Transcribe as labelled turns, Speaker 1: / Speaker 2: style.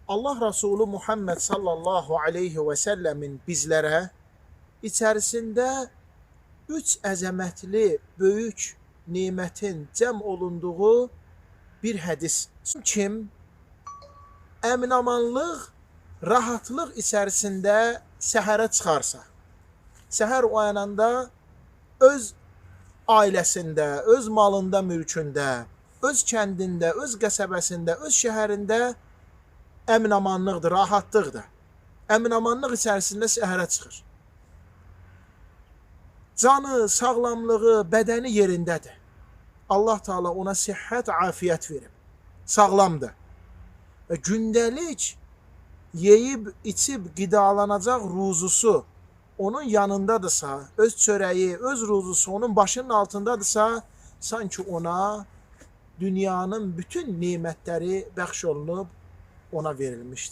Speaker 1: Allah Resulü Muhammed sallallahu aleyhi və səlləmin bizlərə içərisində üç əzəmətli böyük nemətin cəm olunduğu bir hədis. Kim əminamanlıq, rahatlıq içərisində səhərə çıxarsa, səhər oyananda öz ailəsində, öz malında, mülkündə, öz kəndində, öz qəsəbəsində, öz şəhərində əminamanlıqdır, rahatlıqdır. Əminamanlıq içərisində səhərə çıxır. Canı, sağlamlığı, bədəni yerindədir. Allah Teala ona sihhət, afiyyət verib. Sağlamdır. Və gündəlik yeyib, içib qidalanacaq ruzusu onun yanındadırsa, öz çörəyi, öz ruzusu onun başının altındadırsa, sanki ona dünyanın bütün nemətləri bəxş olunub, ona verilmişdir.